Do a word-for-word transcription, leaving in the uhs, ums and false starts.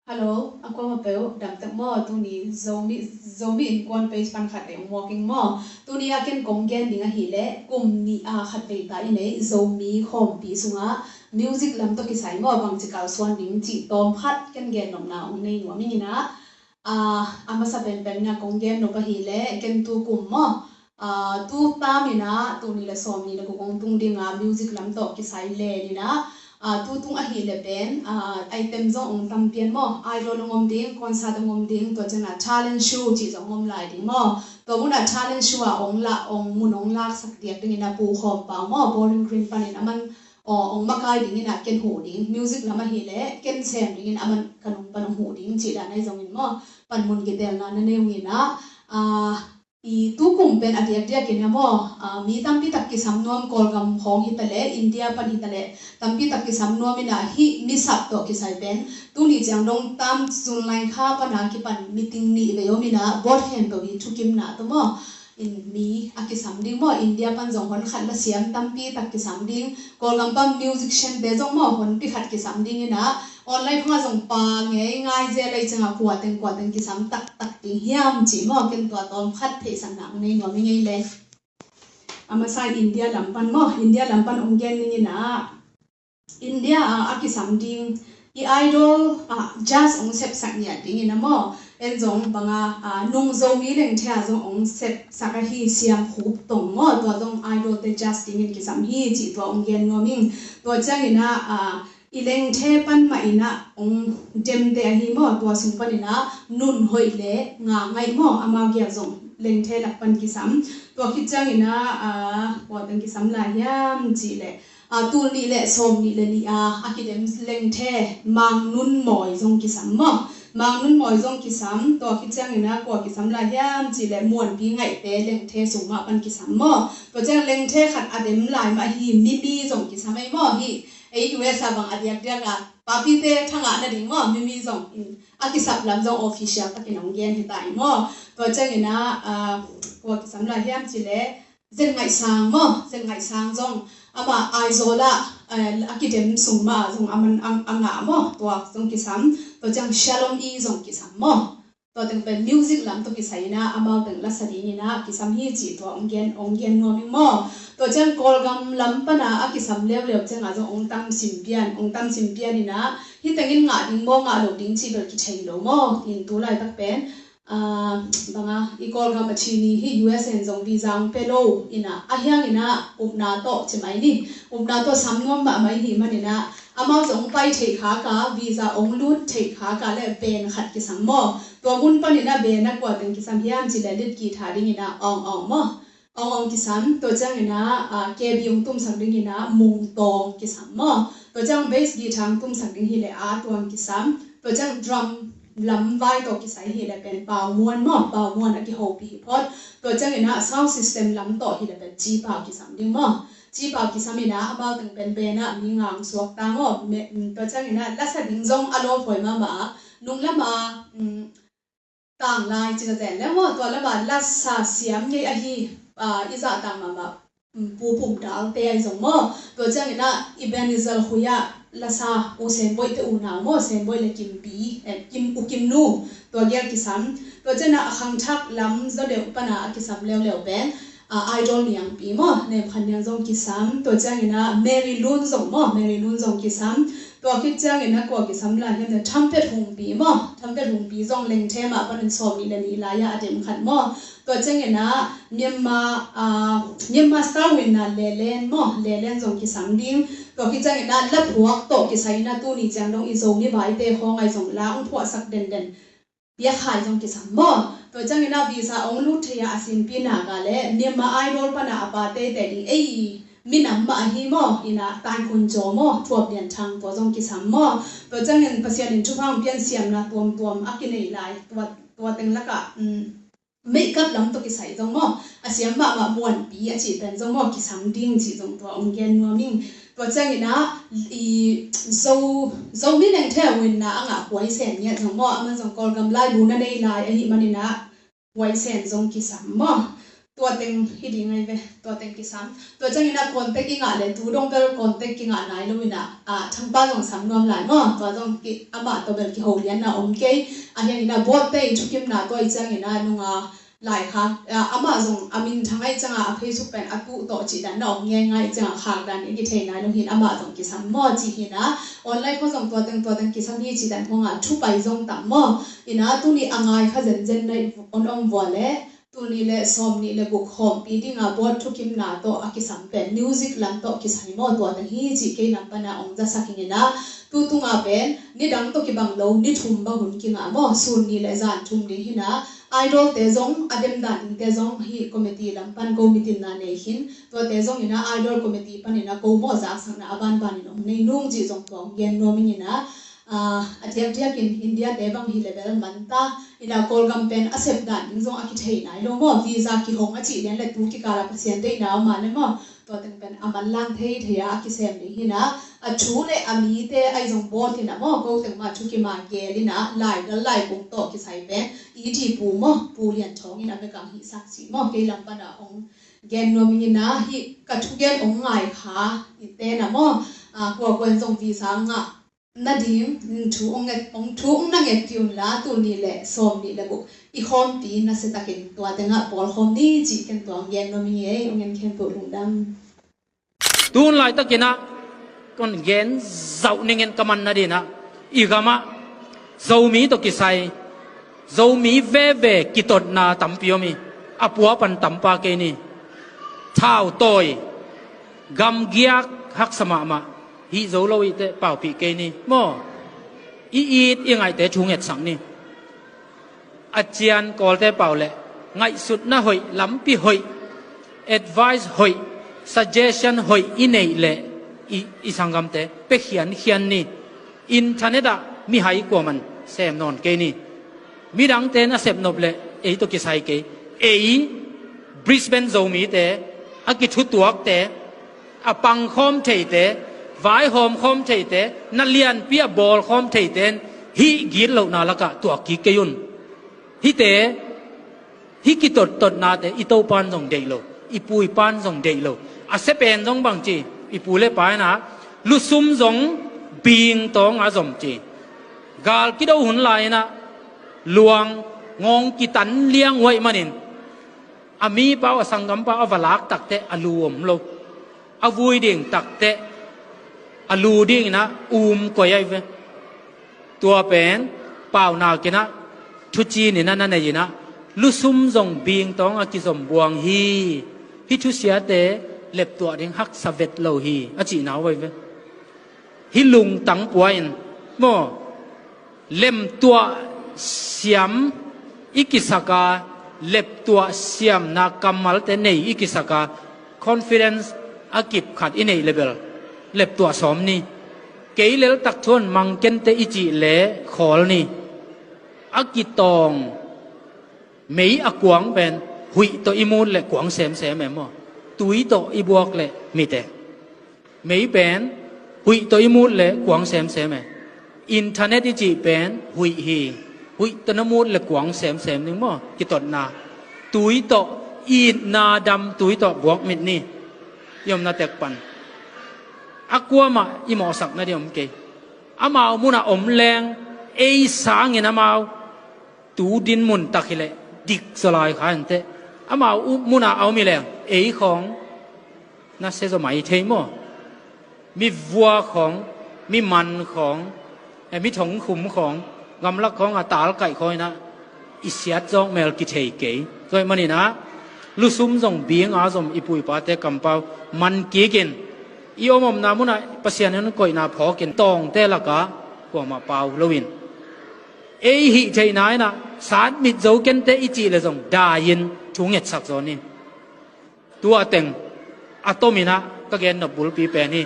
Hello, a kuamah peuh damtek maw? Tuni Zomi, Zomi Innkuan page pan khat ei hong muak ing maw? Tuni a ken kong gen ding ahih leh kum nih a khat vei ta i nei Zomi khawmpi sungah music lam tawh kisai maw, bangci kalsuan ding cih tawm khat ken gen nopna hong nei nuam ing in ah, a masa penpen in ah kong gen nop ahih leh ken tu kum maw, tu tam in ah tul nih le sawm nih le guk hong tung ding a music lam tawh kisai len in ah, tu tung ahih leh pen item zong hong tam pian maw, idol hong om ding, concert hong om ding, tua ciangin ah talent show cih zong hong om lai ding maw. Tua mun ah talent show ah hong lah, hong mun hong laksak diak ding in ah Pu Khawm Pau maw, Bowling Green pan in a man hong makai ding in ah ken huh ding, music lam ahih leh ken sem ding in a man ka nung pan hong huh ding cih dan ahi zongin maw, panmun kitelna na nei ung in ah, tu kum pen a diakdiak in ah maw, mi tampi tak kisam nuam, Kawlgam khawng hi ta leh, India pan hi ta leh tampi tak kisam nuam in ah, hih mi sap tawh kisai pen tuni ciang dong tam June lai kha pan a kipan meeting nih vei om in ah, vote hen peuh hi thukimna tawh maw, in mi a kisam ding maw, India pan zong hon khat la siam tampi tak kisam ding, Kawlgam pan musician te zong maw hon pi khat kisam ding in ah, online khong ah zong pa ngei ngai zel lai ciang a kua teng kua teng kisam taktak ding hiam cih maw, ken tua tawm khat theihsakna hong nei nuam ing ei le. A masa in India lam pan maw, India lam pan hong gen ning in ah, India ah a kisam ding i idol ah judge hong sepsak ngiat ding in ah maw, en zong bang a, nung Zomi lengthe ah zong hong sepsak ahi Siam Khup Tong maw, tua zong idol te judge ding in kisam hi cih tua hong gen nuam ing. Tua ciang in ah, i lengthe pan mah in ah hong demte ahi maw, tua sung pan in ah Nun Hoih le Nga Ngaih maw, amau gel zong lengthe lak pan kisam. Tua khit ciang in ah, kua teng kisam lai hiam cih leh, tul nih le sawm nih le nih a a kidem lengthe Mang Nun Mawi zong kisam maw. Mang Nun Mawi zong kisam, tua khit ciang in ah kua kisam lai hiam cih leh Muanpi Ngaihte lengthe sung mah pan kisam maw. Tua ciang lengthe khat a dem lai mah hi Mimi zong kisam ei maw, hih ei U S a bang a diakdiak a papite thangah na ding maw, Mimi zong in a kisap lam zong official takin hong gen hi ta ei maw. Tua ciang in ah, kua kisam lai hiam cih leh Zen Ngaih Sang maw, Zen Ngaih Sang zong amah Aizawl ah a kidem sung mah zong a man a ngah maw, tua zong kisam. Tua ciang Shalom i zong kisam maw. Tua teng pen music lam tawh kisai in ah amau teng lasa ding in ah kisam hi cih tua hong gen, hong gen nuam ing maw. Tua ciang Kawlgam lam pan a a kisam leuleu ciang ah zong hong tamsim pian, hong tamsim pian in ah hih teng in ngah ding maw, ngah lo ding cih bel kithei lo maw. In tu laitak pen bang a i Kawlgam a Chin i hih U S in zong visa hong pia lo in ah, a hiang in ah upna tawh ci mai ni, upna tawh sam nuam mahmah i hih man in ah, amau zong hong pai theih khak a, visa hong lut theih khak a leh band khat kisam maw. Tua mun pan in ah band ah kua teng kisam hiam cih leh lead guitar ding in ah Awng Awng maw, Awng Awng kisam. Tua ciang in ah, K B hong tumsak ding in ah Mung Tawng kisam maw. Tua ciang bass guitar hong tumsak ding hi leh A Tuang kisam. Tua ciang drum lam vai tawh kisai hi leh pen Pau Muan maw, Pau Muan a kihopih hi phot. Tua ciang in ah sound system lam tawh hi leh pen Ci Pau kisam ding maw. Ci Pau kisam in ah amau teng pen band ah mi nga hong suak ta maw. Tua ciang in ah lasa ding zong a lawm huai mahmah a, nung lam a Tanglai ci ka zen le maw, tua lam a lasa siam ngei ahi, i zahtak mahmah Pu Pum Dal te ahi zong maw. Tua ciang in ah Ebenezer Khuia lasa U Sen Boih te unau maw, Sen Boih le Kimpi, eh, Kim, U Kim Nu, tua gel kisam. Tua ciang in ah a khangthak lam zaw deuh pan a a kisam leuleu pen, Idol Niangpi maw, Nem Khan Niang zong kisam. Tua ciang in ah Mary Lun zong maw, Mary Lun zong kisam. Tua khit ciang in ah kua kisam lai hiam cih leh Trumpet Hungpi maw, Trumpet Hungpi zong lengthe mah pan in sawm nih le nih lai ah a dem khat maw. Tua ciang in ah Myanmar, Myanmar Star Winner Lelen maw, Lelen zong kisam ding. Tua khit ciang in ah la phuak tawh kisai in ah tuni ciang dong i Zomi vaite khawng ahi zong la hong phuahsak denden piakhai zong kisam maw. Tua ciang in ah visa hong lut thei a a sinpi nak a le Myanmar Idol pan a a pa teitei ding ei minam mah ahi maw, in ah Tan Khun Jaw maw, Thuap Lian Thang tua zong kisam maw. Tua ciang in Pasian in thupha hong pian siamna tuamtuam a kinei lai, tua, tua teng lakah, um, makeup lam tawh kisai zong maw, a siam mahmah Muanpi a cih pen zong maw, kisam ding cih zong tua hong gen nuam ing. Tua ciang in ah i Zo, Zomi lengthe a winner a ngah Huai Sen ngiat zong maw, a man zong Kawlgam laibu na nei lai ahih man in ah Huai Sen zong kisam maw. Tua teng hi ding ahi ve, tua teng kisam. Tua ciangin ah contact i ngah leh tu dong bel contact kingah nai lo in ah, ah, Thangpa zong sam nuam lai maw. Tua zong ki, amah tawh bel kiho lian na om kei. A hiangin ah board te i thukimna tua i ciangin ah nunga lai khak, ah, amah zong a minthang ahi ciangin a Facebook pen a tuh tawh cih dan na om ngeingai ciangin khak dan i kithei nai lo hi in amah zong kisam maw cih hi in ah online khawng zong tua teng tua teng kisam hi cih dan khawng ah thu pai zong tam maw. In ah tuni a ngai kha zenzen na i on om vua leh tul nih le sawm nih le guk khawmpi dinga board thukimna tawh a kisam pen music lam tawh kisai maw tua teng hi cih kei lam pana ong zasak ing in ah tu tunga pen nidang tawh kibang lo ni thum bang hun kingah maw sun nih le zan thum ding hi in ah idol te zong a dem dan ding te zong hi committee lam pan ko mitin na nei khin tuate zong in ah idol committee pan in ah ko maw zaksakna a banban in ong nei nung cih zong tua ong gen nuam ing in ah Ah, a diakdiakin India te bang hi leh bel man ta. In ah Kawlgam pen a sep dan ding zong a kithei nai lo maw visa kihong a cih lian le tu kikal ah Pasian deihna om a le maw tua teng pen a manlang thei thei a a kisem ding hi in ah a thu le a mite ahi zong bawl hi in ah maw ko teng mah thu kima gel in ah lai gal lai kung tawh kisai pen i ti pu maw Pu Lian Thawng in a bek ang hihsak cih maw kei lam pan ah ong gen nuam ing in ah hih ka thugen ong ngai kha i te na maw ah, kua kua in zong visa ngah nading thu ong nget ong thu ong na nget ti un la tul nih le sawm nih le guk i khawmpi nasia takin tua tengah pawl khawm ni cih ken tua ong gen nuam ing ei ong en khempeuh lungdam. Tun laitakin ah kon gen zauh ning in ka man nadin ah i gamah Zomi tawh kisai Zomi veve kitotna tampi om hi. A pua pan tampa kei ni. Thau tawi gamgiak haksa mahmah hih zo lo ihte paupih kei ni maw i it i ngaihte thu ngetsak ni. A cian Kawlte pau le ngaihsutna hoih lampi hoih advice hoih suggestion hoih i neih le i, i sanggamte pia khiankhian ni. Internet ah mihai kuaman sem nawn kei ni. Midangte na sepnop le ei tawh kisai kei. Ei Brisbane Zomite a kithutuakte a pangkhawm theite vaihawm khawm theite na lianpi a bawlkhawm theite in hih gitlohna lakah tuak kik kei un. Hihte hih kitottotnate i topan zong deih lo i puipan zong deih lo. A sepen zong bang ci i pu le pa inah lusum zong bing tawnga zom ci. Gal kido hun lai inah luang ngawng kitan liang uaih manin a mipau a sanggampau a va lak takteh a lu om lo. A vui ding takteh a lu dinginah um koi ahi ve. Tua pen paunak inah thucininah na nei inah lusum zong bingtawng a kizom buang hi. Hih thusiate leptuah ding haksa vet lo hi a cihna uh ahi ve. Hih lungtang pua in maw lemtuah siam i kisaka leptuah siamna kammalte nei i kisaka confidence a kipkhat i neih lebel leptuah sawm ni. Kei leltak thuan mangkente i cih le khawl ni. A kitawng mei a kuang pen huih tawh i mut le kuang semsem em maw? Tui tawh i buak le mite mei pen huih tawh i mut le kuang semsem e. Internet i cih pen huih hi. Huih tawh na mut le kuang semsem ding maw? Kitotna tui tawh itna dam tui tawh buak mit ni. I omna tek pan a kuamah i mawhsak nading om kei. Amau munah om leng ei sangin amau tu din mun tak hileh dik zaw lai kha inteh. Amau munah a om hi leng ei khawng na sia zaw mai thei maw? Mi vua khawng, mi man khawng, eh, mi thongkhum khawng, gamlak khawng a talkaih khawng inah i siat zawk mel kithei kei. Tua ahih maninah lusum zong binga zom i puipate kampau man kikin i omomna munah Pasian in koihna phawkin tawngte lakah kuamah pau loin ei hih theihna inah sat mit zo kente i cih le zong dai-in thu ngetsak zaw ni. Tua teng a tominah ka gennop bulpi pen hi.